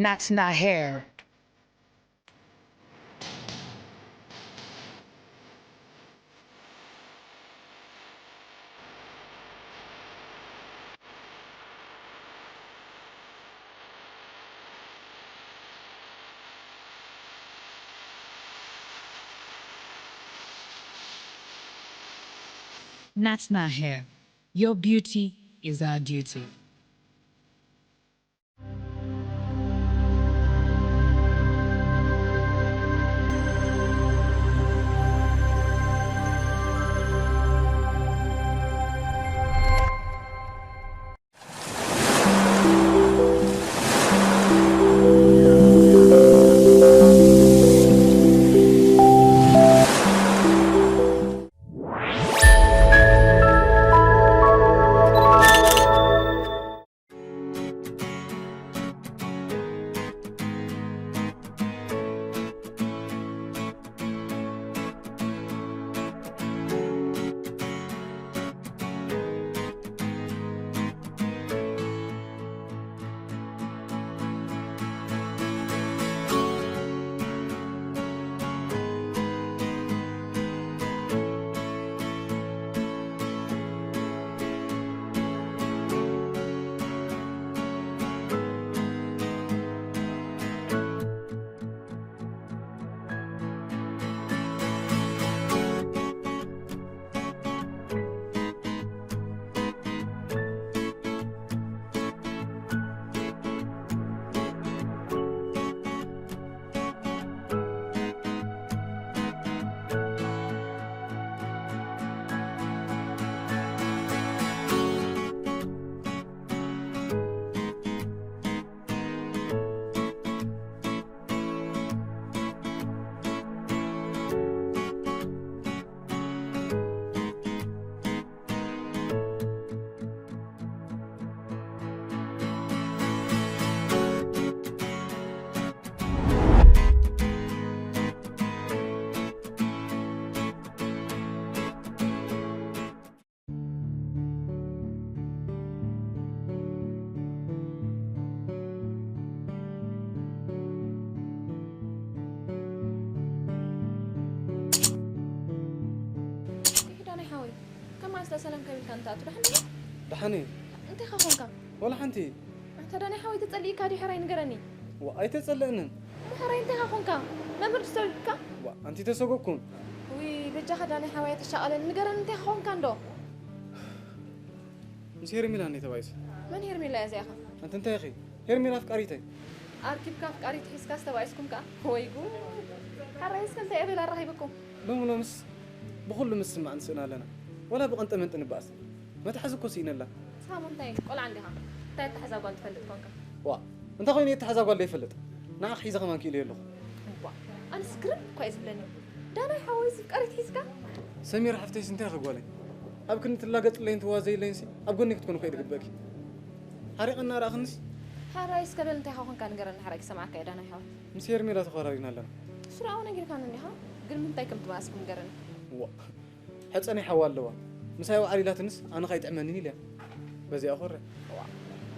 That's not hair. That's not hair. Your beauty is our duty. ዳናይ ሓወይ፣ ከማን ስለ ሰላም ከቢልካ እንታቱ ደሓን ዲኻ? ደሓን እየ። እንታይ ኢኻ ኾንካ? ወላ ሓንቲ። ኣንታ ዳናይ ሓወይ ተጸሊእካ ድዩ? ሕራይ ንገረኒ። ዋ፣ ኣይተጸለእንን። እሞ ሕራይ እንታይ ኢኻ ኾንካ? መምህር ድዩ ሰጉግካ? ዋ፣ ኣንቲ ተሰጎግኩን። ውይ፣ በጃኻ ዳናይ ሓወይ ኣይተሻቐለኒ። ንገረኒ እንታይ ኢኻ ኾንካ እንዶ? ምስ ሄርሜላ እኔ ተባኢሰ። መን ሄርሜላ እያ እዚኣ ኸ? ኣንቲ እንታይ ኢኺ? ሄርሜላ ኣፍቃሪተይ። ኣርኪብካ ኣፍቃሪት ሒዝካስ ተባኢስኩም ከኣ? ወይ ጉድ! ሕራይ እስከ እንታይ ኣበላ ኣራኺብኩም? ሎሚ ሎምስ ብኹሉ ምስማዕ ንስእን ኣለና። ወላ ብቐንጠ መንጢ ንበኣስ። መትሓዚ እኮ ስኢነ ኣላ። ሳሙ እንታይ ቆልዓ እንዲኻ? እንታይ ኣተሓዛ ጓል ትፈልጥ ኮንካ? ዋእ፣ እንታይ ኮይኑ የተሓዛ ጓል ዘይፈልጥ? ንዓኺ ሒዘ ከማን ክኢለዮ ኣለኹ። እዋእ፣ ኣነስ ግርም እኮ እዩ ዝብለኒ። ዳናይ ሓወይስ ፍቃሪት ሒዝካ? ሰሚራ ሓፍተይስ እንታይ ኢኺ ጓለይ? ኣብ ክንዲ ትላገጽለይን ትዋዘይለይንሲ ኣብ ጎነይ ክትኮኒ እኮ እዩ ዝግበእኪ። ሓሪቐና ደኣ ክንስ? ሓራይ እስከ በል እንታይ ኢኻ ኮንካ ንገረኒ ሓራይ ክሰምዓካ እየ ዳናይ ሓወይ። ምስ ሄርሜላ ተኾራሪና ኣለና። እሱ ደኣ ነጊርካኒ እንዲኻ፣ ግን ብምንታይ ከም ትበኣስኩም ንገረኒ። ዋእ። ሕጸ ናይ ሓዋ ኣለዋ። ምሳይ ኣውዓል ኢላትንስ ኣነ ከይጥዕመንን ኢልያ። በዚኣ ኮርዕ። እዋ።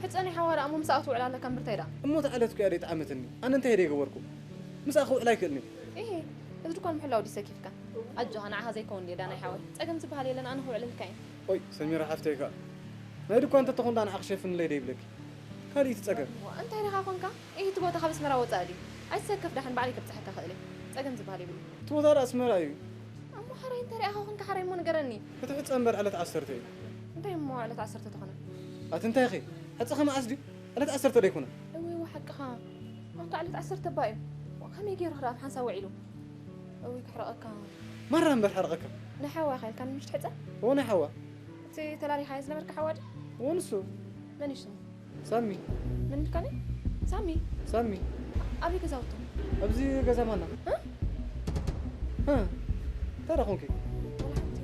ሕጸ ናይ ሓዋ ደኣ እሞ ምሳኣ ትውዕል ኣለካ እምብርታይ ደኣ? እሞ እታ ዕለት እኮ እያ ደይጠዓመትኒ። ኣነ እንታይ እየ ደይገበርኩ? ምሳኣ ክውዕል ኣይክእልን እየ። ኢሂ፣ እዚ ድኳን ምሕላው ድዩ ሰኪፍካ? ኣጆኻ ንዓኻ ዘይከውን ድየ ዳናይ ሓወይ? ጸገም ዝበሃል የለን ኣነ ክውዕለልካ እየ። ኦይ፣ ሰሚራ ሓፍተይ ከኣ። ናይ ድኳን እንተትኾን ደኣ ንዓኺ ሸፍንለይ ደይብለኪ። ካልእ እቲ ጸገም። እዋ፣ እንታይ ዲኻ ኮንካ? ኢሂ፣ እቲ ቦታ ካብ ኣስመራ ወጻኢ ድዩ? ኣይትሰከፍ ደሓን ባዕለይ ከብጽሐካ ክእል እየ። ጸገም ዝበሃል የብሉን። እቲ ቦታ ደኣ ኣስመራ እዩ። እሞ ሓራይ እንታይ ርኣኻ ኮንካ ሓራይ እሞ ንገረኒ። እቲ ሕጸ እምበር ዕለት ዓሰርተ እዩ። እንታይ እሞ ዕለት ዓሰርተ ተኾነ? ኣቲ እንታይ ኢኺ? ሕጸ ከ መዓስ ድዩ? ዕለት ዓሰርተ ዶ ኣይኮነን? እወ፣ እወ፣ ሓቅኻ። ኣንታ ዕለት ዓሰርተ እባ እዩ። ዋ፣ ከመይ ገይሩ ክረኣ ኣብ ሓንሳብ ውዒሉ? እውይ፣ ክሕረቐካ። ማራ እምበር ሓረቐካ። ናይ ሓዋ ኢኻ ኢልካኒ ምሽ ትሕጸ? እወ፣ ናይ ሓዋ። እቲ ተላሊኻዮ ዝነበርካ ሓዋ ድዩ? እወ፣ ንሱ። መን እዩ ሽሙ? ሳሚ። መን ኢልካኒ? ሳሚ? ሳሚ። ኣበይ ገዛውቱ? ኣብዚ ገዛ ማና። እ? እ? እንታይ ደኣ ኾንኪ? ወላ ሓንቲ።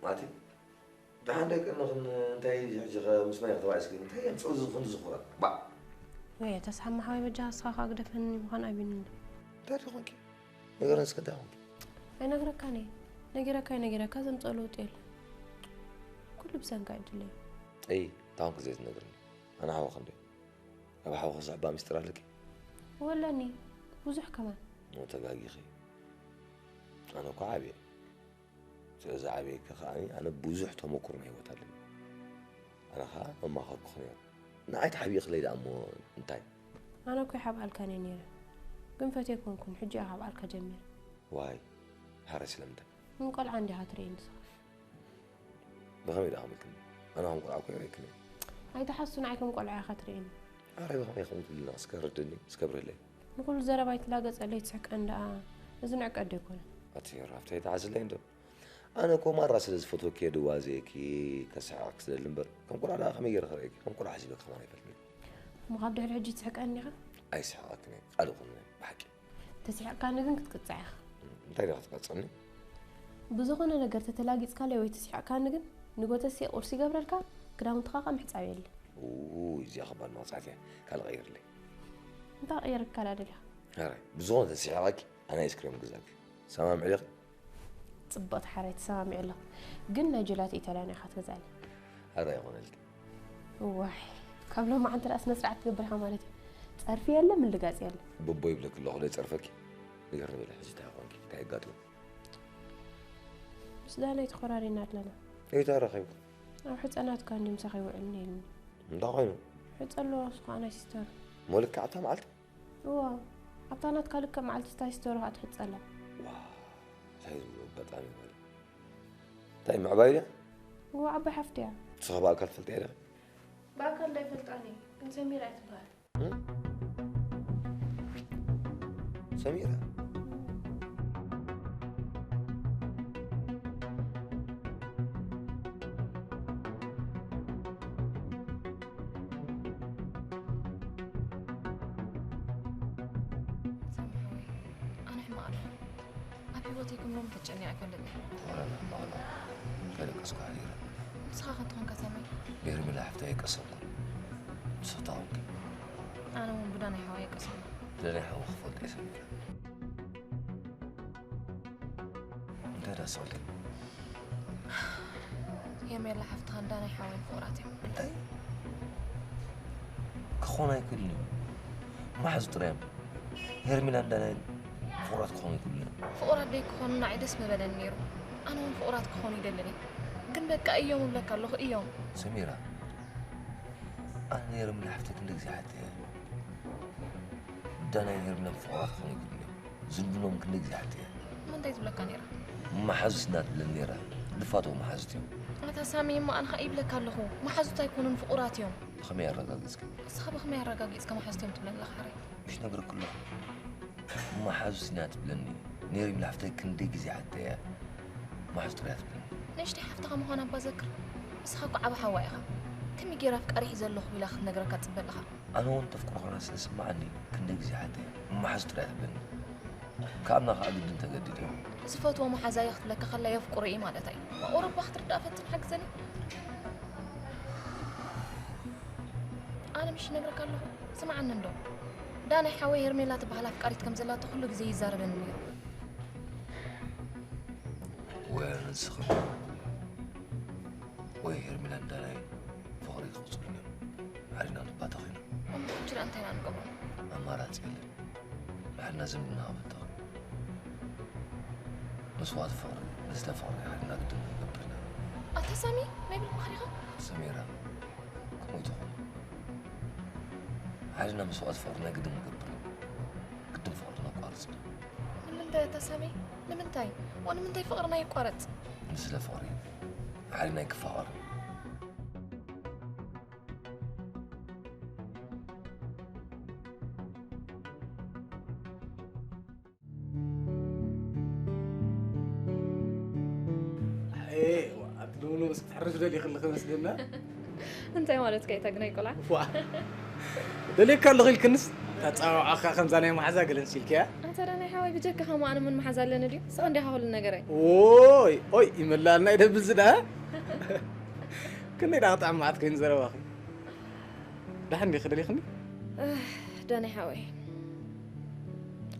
ማቲ፣ ደሓን ደቂ እንኽን እንታይ ሕጂ ኸ ምስ መን ኢኺ ተባኢስኪ? እንታይ የምጽኡ እዚ ክንዲ ዝኹራ? ባእ። ወይ ተስሓማ ሓወይ በጃ ንስኻ ኸኣ ግደፈኒ ምዃን ኣቢኒ እንዶ። እንታይ ደኣ ኾንኪ? ንገረን እስከ እንታይ ኾንኪ? ኣይነግረካን እየ። ነጊረካ ኣይነጊረካ ዘምፅኦ ለውጢ የለን። ኩሉ ብሰንካ ዕድለይ። እይ እንታይ ኾንኪ ዘይትነግርኒ? ኣነ ሓወኺ እንደ ኣብ ሓወኺ ዝሕባ ሚስጥር ኣለኪ? ወለኒ ብዙሕ ከማን። ተጋጊኺ። ኣነ እኮ ዓብየ ስለዚ ዓብየኪ ከዓኒ ኣነ ብዙሕ ተመኩሮ ናይ ህይወት ኣለኒ። ኣነ ከዓ መማኸርኩኺ ነይረ። ንዓይ ተሓቢእክለይ ደኣ እሞ እንታይ? ኣነ እኮ ይሓብኣልካን እየ ነይረ። ግን ፈትየ ኮንኩን ሕጂ እየ ካብኣልካ ጀሚረ። ዋይ ሓራይ ስለምንታይ? ንቆልዓ እንዲኻ ትርእየኒ ንስኻ። ብኸመይ ደኣ ከመልክኒ? ኣነ ከም ቆልዓ እኮ ይርእየክን እየ። ኣይትሓሱ ንዓይ ከም ቆልዓ ኢኻ ትርእየኒ። ሓራይ ብኸመይ ከምኡ ትብልና እስከ ረድኒ እስከ ብርህለይ። ንኩሉ ዘረባ ኣይትላገፀለይ ትስሕቀኒ ደኣ እዚ ንዕቀት ዶ ኣይኮነን? ኣቲ ራፍታ ይትሓዝለይ እንዶ ኣነ እኮ ማራ ስለ ዝፈትወኪ እየ ድዋዘየኪ ከስሕቐኪ ዝደሊ እምበር ከም ቆልዓ ደኣ ከመይ ገይረ ክርእየኪ ከም ቆልዓ ሓሲበኪ ከማን ኣይፈልጥን እየ። እሞ ካብ ድሕሪ ሕጂ ትስሕቀኒ ዲኻ? ኣይስሕቐክን እየ ቃል ይኹንኒ ብሓቂ። ተስሒቕካኒ ግን ክትቅጻዕ ኢኻ። እንታይ ዲኻ ትቀጽዕኒ? ብዝኾነ ነገር ተተላጊጽካለይ ወይ ተስሒቕካኒ ግን ንጎተሴ ቁርሲ ይገብረልካ ክዳውንትኻ ከኣ ምሕጻብ የለን። ኡይ እዚኣ ከባድ መቕጻዕቲ እያ ካልእ ቀይርለይ። እንታይ ቀይርካላ ደሊኻ? ሕራይ ብዝኾነ ተስሒቐኪ ኣነ ኣይስክሬም ክገዝኣልኪ። ሰማሚዕ ዲኺ? ጽብቕቲ ሓራይ ተሰማሚዐ ኣለኹ ግን ናይ ጀላቲ ኢታልያን ኢኻ ትገዝኣለይ። ሕራይ ይኾነልኪ። እዋይ ካብ ሎማዓንቲ ደኣ ስነ ስርዓት ትገብር ኢኻ ማለት እዩ። ጸርፊ የለ ምልጋጽ የለ። ቦቦ ይብለኪ ኣለኹ ዶ ይጸርፈኪ? ንገርኒ በሊ ሕጂ እንታይ ኾንኪ? እንታይ ኣጋጢሙ? ምስ ዳነይ ተኾራሪና ኣለና። እንታይ ተራኺብኩም? ኣብ ሕጸ ናትካ እንድዩ ምሳኺ ውዕል ነይሩኒ። እንታይ ኮይኑ? ሕጸ ኣለዋ እሱ ከዓ ናይ ሲስተሩ። እሞ ልክዕ ኣብታ መዓልቲ? እዋ ኣብታ ናትካ ልክዕ መዓልቲ እታ ሲስተሩ ከዓ ትሕጸ ኣላ። ዋው እንታይ ዝብሉ ኣጋጣሚ ማለት እንታይ ምዕባይ ድያ? እዋ ዓባይ ሓፍቲ እያ። ንስኻ ብኣካል ትፈልጥያ ዲኺ? ብኣካል ዶ ኣይፈልጣን እየ ግን ሰሚራ እያ ትበሃል። ሰሚራ ኣነ ሕማቕ ኣለኹ ኣብ ህይወተይ ከም ሎሚ ተጨኒቐ ኣይፈልጥን እየ። ዋላ ንሕማቕ ኣለኹ ከየለቀስኩ ሓዲረ። ንስኻ ከ እንተኾንካ ሳሚ? ብሄርሜላ ሓፍተይ ኣይቀሰንኩን። ንስኺ ተቐምኪ። ኣነ እውን ብዳናይ ሓወይ ኣይቀሰንኩን። ብዳናይ ሓወኺ ክፈልጦ እየ ሰሚረ። እንታይ ደኣ ስቕልኪ? ሄርሜላ ሓፍትኻን ዳናይ ሓወይን ፍቑራት እዮም። እንታይ? ክኾን ኣይክእልን እዩ። መሓዙት ጥራይ እዮም። ሄርሜላን ዳናይን ፍቑራት ክኾኑ ኣይክእሉን እዮም። ፍቑራት ደይክኾኑ ንዓይ ደስ ምበለኒ ነይሩ። ኣነ እውን ፍቑራት ክኾኑ ይደሊ ነይረ። ግን በቃ እዮም እብለካ ኣለኹ እዮም። ሰሚራ፣ ኣነ ንሄርሜላ ሓፍተይ ክንደይ ግዜ ሓተየ። ዳናይን ሄርሜላን ፍቑራት ክኾኑ ኣይክእሉን እዮም። ዝንድኖም ክንደይ ግዜ ሓተየ። እሞ እንታይ ትብለካ ነይራ? መሓዙት ኢና ትብለኒ ነይራ። ልፋተዉ መሓዙት እዮም። ኣታ ሳሚ እሞ ኣነ ኸኣ ይብለካ ኣለኹ መሓዙት ኣይኮኑን ፍቑራት እዮም። ብኸመይ ኣረጋጊጽኪ? ንስኻ ብኸመይ ኣረጋጊጽካ መሓዙት እዮም ትብለኒ ኣለኻ ሓራይ? ምሽ ነግረኪ ኣለኹ። መሓዙት ኢና ትብለኒ። ኔሪም ለሓፍተይ ክንደይ ግዜ ሓተያ። መሓዙት ጥራይ እያ ትብለኒ። ንእሽተይ ሓፍትኻ ምዃና እባ ዘክር። ንስኻ እኮ ዓቢ ሓዋ ኢኻ። ከመይ ገይረ ኣፍቃሪ ሒዘ ኣለኹ ኢላ ክትነግረካ ትጽበ ኣለኻ? ኣነ እውን ተፍቅሮ ኾይና ስለ ዝስምዓኒ ክንደይ ግዜ ሓተያ። መሓዙት ጥራይ እያ ትብለኒ። ክኣምና ኸኣ ግድን ተገዲደ። ዝፈትዎ መሓዛየ ክትብለካ ከላ የፍቅሮ እየ ማለታ እዩ። ቁሩብ እባ ክትርዳእ ፈትን ሓግዘኒ። ኣነ ምሽ ይነግረካ ኣለኹ። ስምዓኒ እንዶ። ዳናይ ሓወይ ሄርሜላ ትበሃል ኣፍቃሪት ከም ዘላቶ ኩሉ ግዜ ይዛረበኒ ነይሩ። ወይ ኣነ ንስኺ ወይ ሄርሜላን ዳናይን ፍቕሪ ክቕጽሉ እዮም። ሓዲና ንባተኽ ኢና። እሞ ሕጂ ደኣ እንታይ ኢና ንገብሮ? ኣማራጺ የለን። ንሓድና ዝምድና ክበትኽ። መስዋእቲ ፍቕሪ ንስለ ፍቕሪ ሓድና ግድን ክንገብር ኢና። ኣታ ሳሚ መይብል ምኽሪኻ? ሰሚራ ከምኡ ኣይትኹን። ሓድና መስዋእቲ ፍቕሪ ናይ ግድን ንገብር ኢና። ግድን ፍቕሪ ነቋርጽ ኢና። ንምንታይ ኣታ ሳሚ? ንምንታይ? ወንምንታይ ፍቕርና ይቋረጽ? ንስለ ፍቕሪ ሓድና ኣይክፋቐርን። ኣቲ ልምሉምስ ክትሕርሽ ደሊኺ ኣለኺ መስለና። እንታይ ማለትካ እዩ እታ ግናይ ቆልዓ? ዋ ደልየካ ኣለኹ ኢልክንስ ታጻዋዕኻ ከምዛ ናይ መሓዛ ገለ ንሲልክያ። ኣታ ዳናይ ሓወይ ብጀካኻ እሞ ኣነ መን መሓዛ ኣለኒ ድዩ? ንስኻ እንዲኻ ኩሉ ነገረይ። ኦይ ኦይ ይመላልና ይደብል ዝዳ ክንደይ ዳ ክጥዕም መዓት ኮይኑ ዘረባኺ። ደሓን ዲኺ ደሊኽኒ? ዳናይ ሓወይ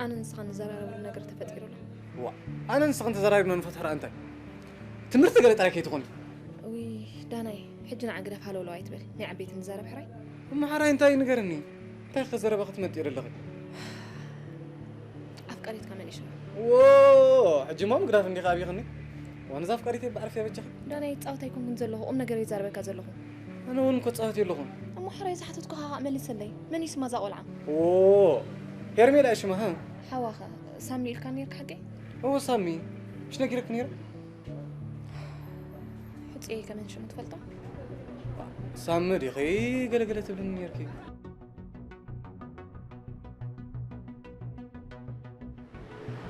ኣነ ንስኻ ንዘራረበሉ ነገር ተፈጢሩ ኣሎ። ዋ፣ ኣነ ንስኽን ተዘራሪብና ንፈትሖ ደኣ እንታይ? ትምህርቲ ገለ ጥራይ ከይትኾኒ። ውይ፣ ዳናይ፣ ሕጂ ንዓ ግደፍ ሃለውለው ኣይትበል። ናይ ዓበይቲ ንዛረብ ሕራይ። እሞ ሓራይ እንታይ ንገርኒ? እንታይ ከ ዘረባ ክትመጥኢ ዘለኺ? ኣፍቃሪትካ መን እዩ ሽማ? ዎ፣ ሕጂ እሞ ምግዳፍ እንዲኻ ኣብይኽኒ? ዋንዛ ኣፍቃሪተይ ብዓርፍያ በጃኺ። ዳናይ፣ ይጻወት ኣይኮንኩን ዘለኹ፣ ቁም ነገር ይዛረበካ ዘለኹ። ኣነ እውን እኮ ጻወት የለኹን። እሞ ሕራይ ዝሓተትኩኻ ኸኣ መልሰለይ። መን እዩ ስማ እዛ ቆልዓ? ዎ፣ ሄርሜላ እዩ ሽማ፣ ሃ? ሓዋኸ ሳሚ ኢልካ ነይርካ ሓቀይ? እዎ ሳሚ፣ ምሽ ነጊረኪ ነይረ? ሕጽየይ ከመን ሽሙ ትፈልጦ? ሳሚ ዲኺ ገለገለ ትብልኒ ነይርኪ።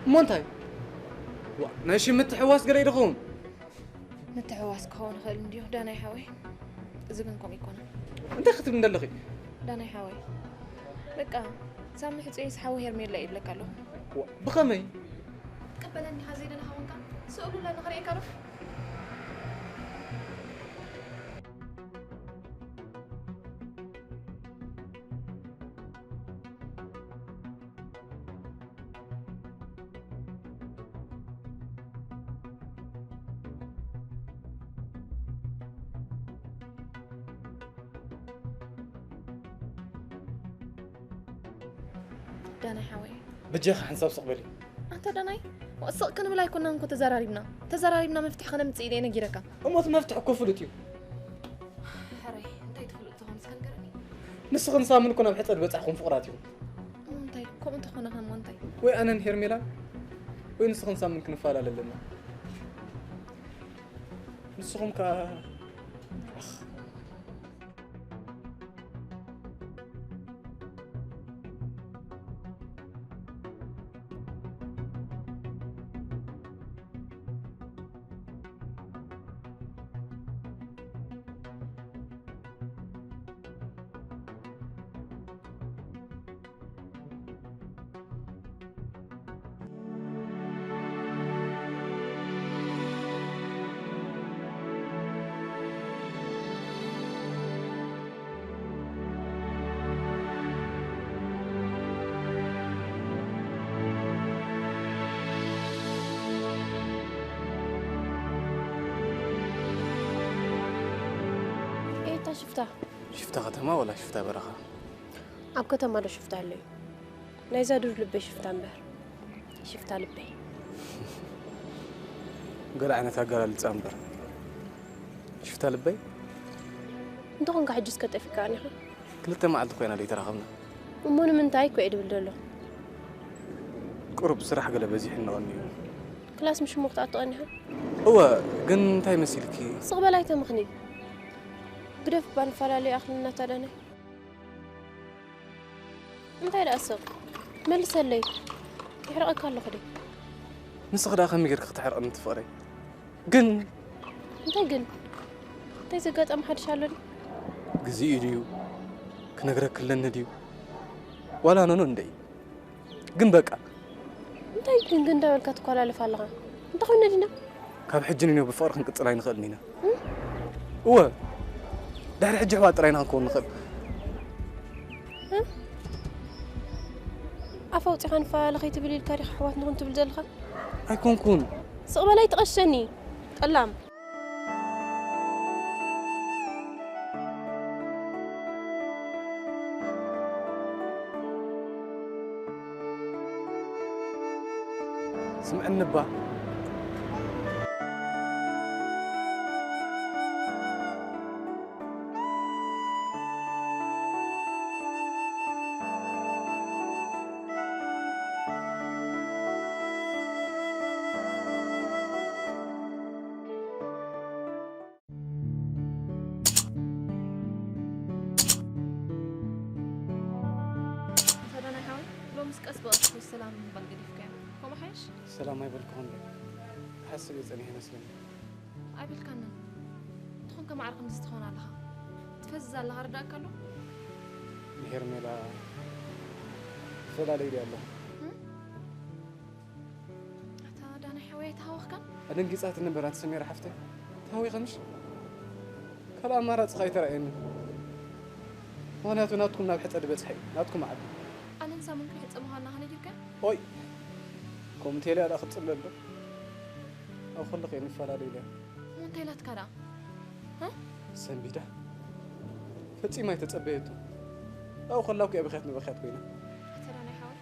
እሞ እንታይ? ዋ፣ ናይ ሽም ምትሕዋስ ገለ ይድኹም። ምትሕዋስ ክኸውን ይኽእል እንድዩ፣ ዳናይ ሓወይ። እዚ ግን ከምኡ ኣይኮነን። እንታይ ክትብሊ እንደለኺ? ዳናይ ሓወይ፣ በቃ፣ ሳሚ ሕጹየይስ ሓዊ ሄርሜላ እዩ ይብለካ ኣለኹ። ዋ፣ ብኸመይ? ትቀበለኒ ኢኻ ዘይደለኻ ኮንካ? ስእሉላ ንኽርእየካ ዶ? ዳናይ ሓወይ። በጃኺ ሓንሳብ ስቕ በሊ። ኣንታ ዳናይ፣ ስቕ ክንብል ኣይኮናን እኮ ተዘራሪብና። ተዘራሪብና መፍትሒ ከነምጽእ ኢለ እየ ነጊረካ። እሞ እቲ መፍትሒ እኮ ፍሉጥ እዩ። ሕራይ፣ እንታይ ትፍልጥ ዝኾነ እስከ ንገረኒ። ንስኽን ሳምን እኮ ናብ ሕጸ ዝበጻሕኩም ፍቑራት ኢኹም። እሞ እንታይ፣ ከምኡ እንተኾነ ከ እሞ እንታይ? ወይ ኣነን ሄርሜላን፣ ወይ ንስኽን ሳምን ክንፈላለ ኣለና። ንስኹም ከኣ፣ ኣኽ። ኤታ ሽፍታ። ሽፍታ ከተማ ወላ ሽፍታ በረኻ? ኣብ ከተማ ዶ ሽፍታ ኣሎ እዩ? ናይዛ ዱር ልበይ ሽፍታ እምበር። ሽፍታ ልበይ። ገለ ዓይነት ኣገላልጻ እምበር። ሽፍታ ልበይ? እንተኾንካ ሕጂ እስከ ጠፊእካኒ ኢኻ? ክልተ መዓልቲ ኮይና ደይተራኸብና። እሞ ንምንታይ እኮ እየ ድብል ዘሎ። ቁሩብ ስራሕ ገለ በዚሑ እንቐኒ እዩ። ክላስ ምሽ እሞ ክትኣቱ ቀኒኻ? እወ፣ ግን እንታይ መሲልኪ? ስቕ በል ኣይተምኽኒ። ግደፍ እባ ንፈላለዩ ኣኽልና ታዳናይ። እንታይ ደኣ ስቕ? መልሰለይ። የሕርቐካ ኣለኹ ድየ? ንስኺ ደኣ ከመይ ጌርኪ ክተሕርቕኒ ትፍቕሪ? ግን እንታይ ግን? እንታይ ዘጋጠመ ሓድሽ ኣሎ ድዩ? ግዜኡ ድዩ? ክነግረኪ ኣለኒ ድዩ? ዋላ ኖኖ እንደይ? ግን በቃ። እንታይ ግን ግን እንዳበልካ ትኮላለፍ ኣለኻ? እንታይ ኮይና ዲና? ካብ ሕጂ ንኔው ብፍቕሪ ክንቅጽል ኣይንኽእልን ኢና። እም? እወ። ድሕሪ ሕጂ ኣሕዋት ጥራይ ኢና ክንከውን ንኽእል። እ? ኣፍ ኣውጺኻ ንፈላለ ከይትብል ኢልካ ዲኻ ኣሕዋት ንኹን ትብል ዘለኻ? ኣይኮንኩን። ስቕ በል ኣይትቐሸኒ። ጠላም። ስምዕኒ እባ። ኣታ ዳናይ ሓወይ፣ ሎምስ ቀስ ብቐስ ሰላም ምባል ገዲፍካዮ። ከምኡ ሓይሽ? ሰላም ኣይበልኩኹን ዶ? ክሓስብ እየ ጸኒሐ መስለኒ። ኣይበልካንን። እንተኾንካ ማዕረ ከምዚ ትኸውን ኣለኻ። ትፈዝዝ ኣለኻ፣ ርዳእካ ኣሎ? ንሄርሜላ ፈላለዩ ድየ ኣለኹ? እም? ኣታ ዳናይ ሓወይ ኣይተሃወኽካን? ኣደንጊጻትኒ እምበር ኣንቲ ሰሜራ ሓፍተይ። ተሃዊኸ ምሽ? ካልእ ኣማራጺ ከኣ ኣይተራእየንን። ምኽንያቱ ናትኩም ናብ ሕጸ ዝበጽሐ እዩ፣ ናትኩም ዓዲ። ኣነን ሳምን ከ ሕጸ ምዃንና ከነጊርካ? ኦይ! ከምኡ እንተኢላ ደኣ ክትጽለል ዶ? ኣብ ከለኹ እየ ንፈላለ ኢለ። እሞ እንታይ ኢላትካ ደኣ? ሰንቢዳ ፈጺማ ኣይተጸበየቶ። ኣብኡ ከላ እኮ እያ በኽያት ንበኽያት ኮይና። ኣተ ዳናይ ሓወይ፣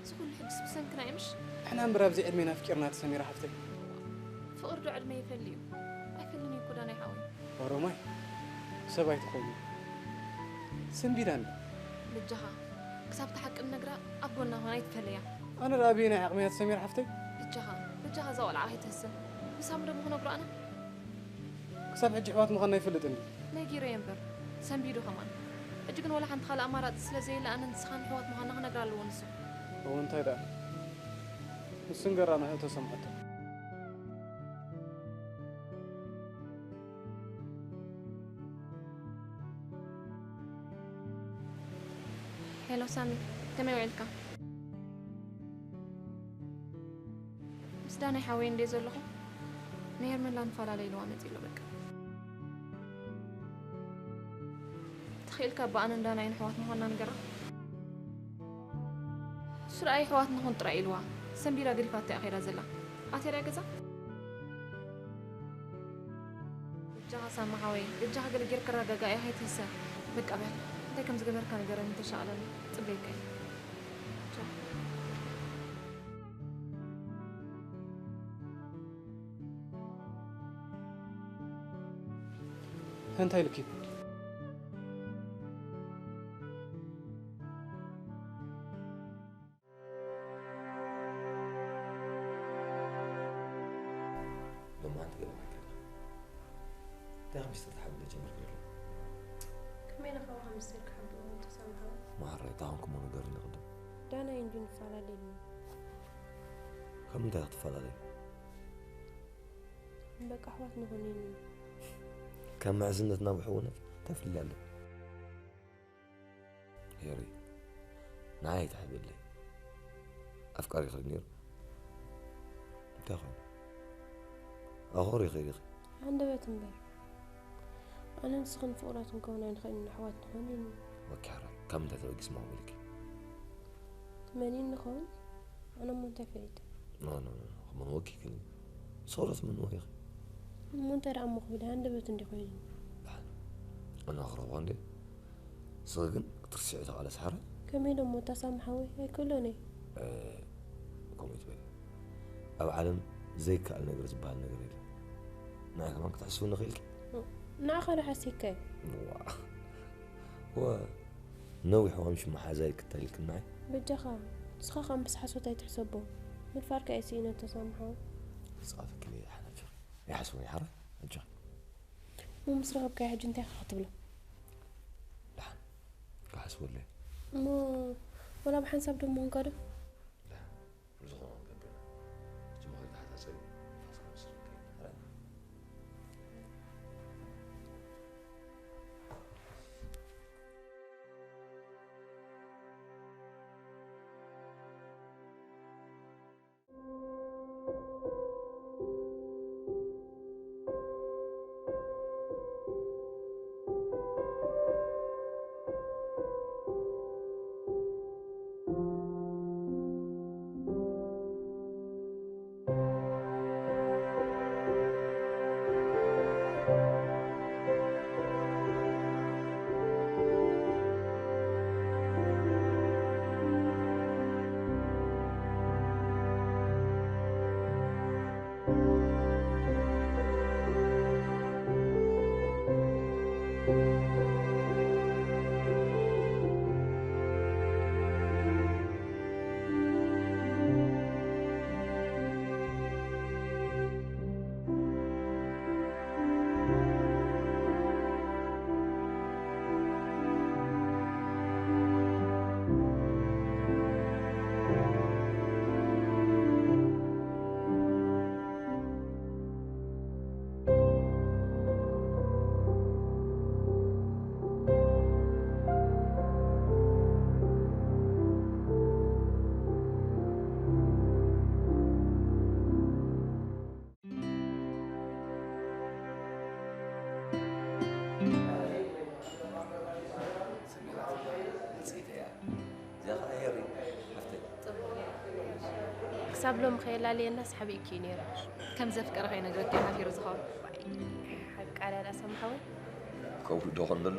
እዚ ኩሉ ሕጅስ ብሰንክና እዩ ምሽ? ንሕና እምበር ኣብዚ ዕድሜና ኣፍቂርና፣ ኣቲ ሰሚራ ሓፍተይ። ፍቕሪ ዶ ዕድመ ይፈሊ እዩ? ኣይፈልን እዩ እኮ ዳናይ ሓወይ። ኦሮማይ ሰብ ኣይትኾይኑ። ሰንቢዳ እንዳ በጃኻ ክሳብ እቲ ሓቂ ንነግራ ኣብ ጎና ኾን ኣይትፈለያ። ኣነ ደኣ ኣበየናይ ዓቕሚ እያ ትሰሚር ሓፍተይ? በጃኻ በጃኻ እዛ ቆልዓ ከይትህስን ንሳም ደሞ ክነግሮ ኣነ። ክሳብ ሕጂ ኣሕዋት ምዃንና ይፈልጥ እንዲ። ነጊረዮ እምበር ሰንቢዱ ከማን። ሕጂ ግን ወላ ሓንቲ ካልእ ኣማራጺ ስለ ዘየለ ኣነን ንስኻን ኣሕዋት ምዃንና ክነግራ ኣለዎ ንሱ። እወ እንታይ ደኣ ንሱ ንገራ ንዕኡ ተሰምዐቶ። ሄሎ ሳሚ፣ ከመይ ውዒልካ? ምስ ዳናይ ሓወይ እንድየ ዘለኹ ንሄርሜላ ንፈላለ ኢልዋ መፂ ኣሎ በቃ። ተኽኢልካ ብኣነን ዳናይን ኣሕዋት ምዃንና ንገራ። እሱ ደኣ የሕዋት ንኹን ጥራይ ኢልዋ ሰንቢዳ ገዲፋቶ እያ ከይዳ ዘላ። ኣትያ ድያ ገዛ? በጃኻ ሳሚ ሓወይ በጃኻ ገለ ጌርካ ኣረጋግኣያ ከይትህሰ። በቃ በል እንታይ ከም ዝገበርካ ንገረኒ ተሻቕለኒ። ጽበየካ እየ። ቻው። እንታይ ኢልኪ? ሎማዓንቲ ገለ ማዕከል እንታይ ሚስጥር ትሓብለ ጀመርኪ ዘሎ? ከመይ ኢለ ካባኻ ሚስጥር ክሓብእ እሞ ተሳምሓዊ? ማዕረ እንታይ ኮንኩሞ ንገርኒ ቅድም። ዳናይ እንጂ ንፈላለ ኢሉኒ። ካብ ምንታይ ክትፈላለዩ? በቃ ኣሕዋት ንኹን ኢሉኒ። ካብ ምሕዝነትና ብሕውነት እንታይ ፍልልይ ኣሎ? ሄሪ ንዓይ ኣይትሕብለይ ኣፍቃሪኺ ነይሩ እንታይ ኾይኑ ኣኾሪኺ ዲኺ ሃንደበት እምበር ኣነ ንስኽን ፍቑራት ክንከውን ኣይንኽእልን ኣሕዋት ንኾን ኢልኒ ወኪ ሕራይ ካብ ምንታይ ተበጊስማ ኾን ኢልኪ መን እዩ ንኸውን ኣነ እሞ እንታይ ፈሊጠ ኖ ኖ ኖ ኖ መን ወኪ ግን ሰውረት መን ወኪ እሞ እንታይ ደኣ እሞ ክብል ሃንደበት እንዲ ኮይኑ ደሓን ኣነ ክረኽቦ እንዴ ንስኺ ግን ክትርስዒ ተቓለሲ ሓራይ። ከመይ ደሞ እታ ሳሚ ሓወይ ኣይክእሎን እየ። ከምኡ ኣይትበሊ። ኣብ ዓለም ዘይከኣል ነገር ዝበሃል ነገር የለን። ንዓይ ከማን ክትሕስውኒ ክኢልኪ? ንዓኻ ዶ ሓሲብካ እየ። ዋእ። ወ ነዊሕ እዋን ሽም ሓዛይ ክተልክናይ። በጃኻ ንስኻ ኸኣ ምስ ሓሶት ኣይትሕሰቦ። ምድፋርካ እየ ስኢነ እታ ሳሚ ሓወይ። ክጻወተኪ እየ ሓን ኣጆኺ። ኣይሓስቦን እየ ሓራይ ኣጆኺ። እሞ ምስ ረኸብካዮ ሕጂ እንታይ ኢኻ ክትብሎ? ደሓን ክሓስበሉ እየ። እሞ ወላ ብሓንሳብ ዶ ምኾንካ ዶ? ደሓን ብዝኾነ ክንገብር ኢና። ሕጂ እሞ ከይተሓሳሰቢ ንፋስካ ወሲድካ ከይድ። ክሳብ ሎም ከየላለየና ሓቢእኪ እዩ ነይረ። ከም ዘፍቀረ ከይነግረኪ ሓፊሩ ዝኸውን። ሓቃል ኣላ ሰምሓወይ። ከውሒ ዶ ኾን ዘሎ?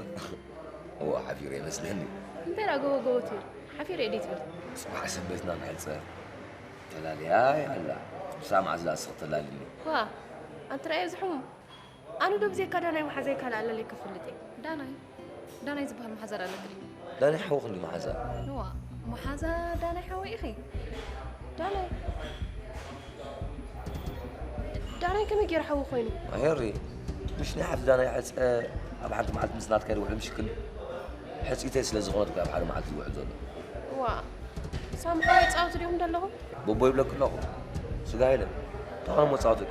እዎ፣ ሓፊሩ ይመስለኒ። እንታይ ደኣ ጎቦ ጎቦ ትብል? ሓፊረ እየ ደይ ትብል? ጽባሕ ሰንበትና ንሕጸር። ተላልያ ኣላ። ክሳብ መዓዝ ደኣ እስኺ ተላልኒ? ዋ፣ ኣንቲ ረኣዮ ዝሕሙም። ኣነ ዶ ብዘይካ ዳናይ መሓዛይ ካልእ ኣለለይ ክፍልጥ እየ? ዳናይ? ዳናይ ዝበሃል መሓዛ ዶ ኣለኪ ድዩ? ዳናይ ሓውኺ እንዲ መሓዛ። ንዋ፣ መሓዛ ዳናይ ሓወይ ኢኺ? ዳናይ? ዳናይ ከመይ ገይሩ ሓዊ ኮይኑ? ኣሄሪ፣ ምሽ ናይ ሓፍቲ ዳናይ ሕጸ ኣብ ሓንቲ መዓልቲ ምስ ናትካ ይውዕል ምሽክል። ሕጽይተይ ስለ ዝኾነት እኮ ኣብ ሓደ መዓልቲ ይውዕል ዘሎ። ዋ፣ ሳሚ ሓወይ ጻወቱ ዲኹም ዘለኹም? ቦቦ ይብለኪ ኣለኹ። ስጋ የለን። ተኾነ መጻወትኪ።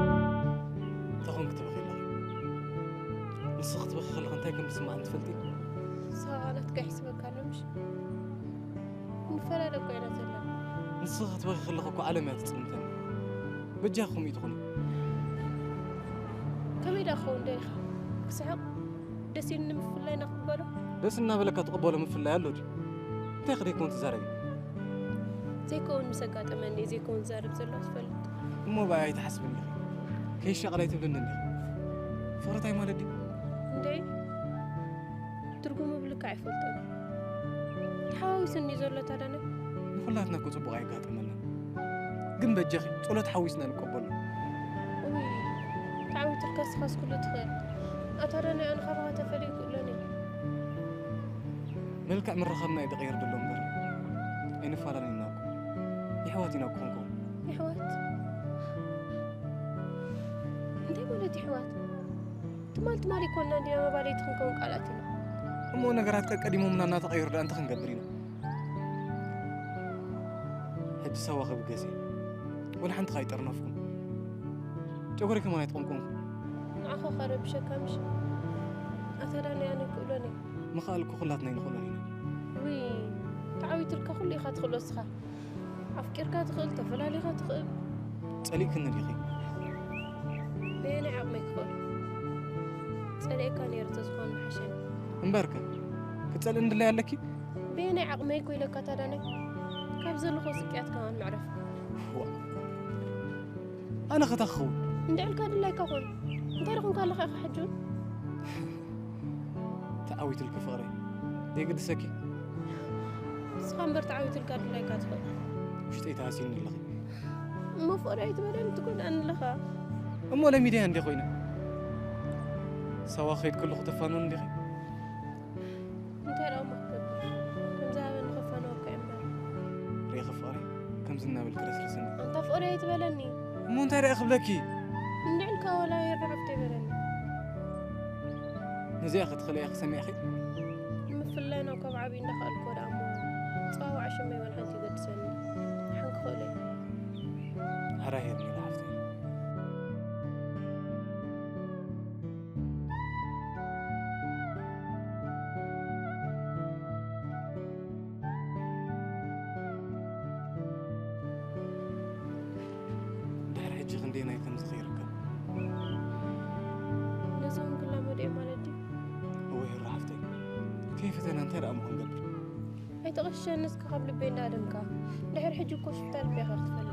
እንታይ ኾንኪ ትበኺ ኣለኺ? ንስኺ ክትበኺ ከለኺ እንታይ ከም ዝስምዓኒ ትፈልጢ? ንስኻ ናትካ ይሕስበካ ኣሎ ምሽ? ንፈላለ እኮ ኢና ዘለና። ንስኺ ክትበኺ ከለኺ እኮ ዓለም እያ ትጽልምተኒ። በጃኺ ከምኡ ትኹኒ። ከመይ ደኣ ክኸውን ደሊኻ? ክስሕቕ? ደስ ኢልኒ ምፍላይና ክቕበሎ? ደስ እናበለካ ትቕበሎ ምፍላይ ኣሎ ድዩ? እንታይ ከ ደይከውን ትዛረቢ? ዘይከውን ምስ ኣጋጠመኒ ዘይከውን ዝዛረብ ዘለኹ ትፈልጥ። እሞ ብኣይ ኣይትሓስብን ዲኺ? ከይሻቐል ኣይትብልንን ዲኺ? ፍቕሪ እንታይ ማለት ድዩ? እንድዒ፣ ትርጉሙ ብልክዕ ኣይፈልጦን። ተሓዋዊሱኒ ዘሎ ታዳናይ። ንኹላትና እኮ ጽቡቕ ኣየጋጠመናን። ግን በጃኺ ጸሎት ሓዊስና ንቀበሎ። እውይ፣ ተዓዊትልካ እስኻስ ኩሉ ትኽእል። ኣታ ዳናይ ኣነ ካባኻ ተፈልየ ክእሎን እየ። መልክዕ ምርኻብና እዩ ዝቕየር ዘሎ እምበር ኣይንፈላለን ኢና እኮ። የሕዋት ኢና እኮ ክንከውን። የሕዋት? እንታይ ማለት የሕዋት? ትማል ትማል ኣይኮንና እንዲና መባለይቲ ክንከውን ቃላት ኢና። እሞ ነገራት ቀቀዲሞምና እናተቐየሩ ደኣ እንታይ ክንገብር ኢና? ሕጂ ሳዋ ክብገስ እየ። ወላ ሓንቲ ከይጠርነፍኩም። ጨጎሪ ከማን ኣይተቐምቀምኩ። ንዓኻ ከረብሸካ ምሽ? ኣታ ዳናይ ኣነ ክእሎን እየ። ምኽኣል እኮ ኩላትና ኣይንኽእሎን ኢና። ውይ፣ ተዓዊትልካ ኩሉ ኢኻ ትኽእሎ እስኻ። ኣፍቂርካ ትኽእል፣ ተፈላሊኻ ትኽእል። ጸሊእክኒ ዲኺ? በየናይ ዓቕመይ ክኽእል? ጸሊኤካ ነይረ ተዝኾን ምሓሸኒ። እምበርከ፣ ክትጸልእኒ ድላይ ኣለኪ? በየናይ ዓቕመይ እኮ ኢለካ ታዳናይ? ካብ ዘለኹ ስቅያት ከማን መዕረፍ። ዋ፣ ኣነ ኸታ ክኸውን? እንድዕልካ ድላይካ ኾን። እንታይ ደኹንካ ኣለኻ ኢኻ ሕጂ እውን? ተዓዊትልኪ ፍቕረይ። የግድሰኪ? ንስኻ እምበር ተዓዊትልካ ድላይካ ትኽእል። ውሽጠይ ተሃሲኒ ኣለኺ። እሞ ፍቕሪ ኣይትበለኒ ትጎድኣኒ ኣለኻ። እሞ ለሚደያ እንዴ ኮይነ? ሳዋ ከይድ ከለኹ ተፋንወኒ እንዲኺ? እንታይ ደኣ እሞ ክገብር? ከም ዝሃበኒ ከፋንወካ እየ እምበር። ርኢኺ ፍቕረይ፣ ከምዚ እናበልኪ ረስርስኒ። ኣንታ ፍቕሪ ኣይትበለኒ። እሞ እንታይ ደኣ ክብለኪ? እንድዕልካ ወላ የርድዓፍቶ ይበለኒ። ነዚኣ ክትኽእልያ ክሰሚዕኺ? ንምፍላይና ካብ ዓብዪ እንዳኸኣልኩ ደኣ እሞ፣ ጸዋውዓ ሽመይ ዋላ ሓንቲ ይገድሰኒ። ሓን ክኽእሎ እየ። ሓራይ ሄርሜላ ሓፍተይ። ድሕሪ ሕጂ ክንደየናይ ከም ዝኸይድ ርካብ። ነዚ እውን ክላመዶ እየ ማለት ድዩ? እወ፣ ሄሩ ሓፍተይ። ከይፈተና እንታይ ደኣ እሞ ክንገብር? ኣይተቐሽሸኒ እስከ ካብ ልበይ እንዳደምካ። ድሕሪ ሕጂ እኮ ሽፍታ ልበይ ኢኻ ክትፈልጥ።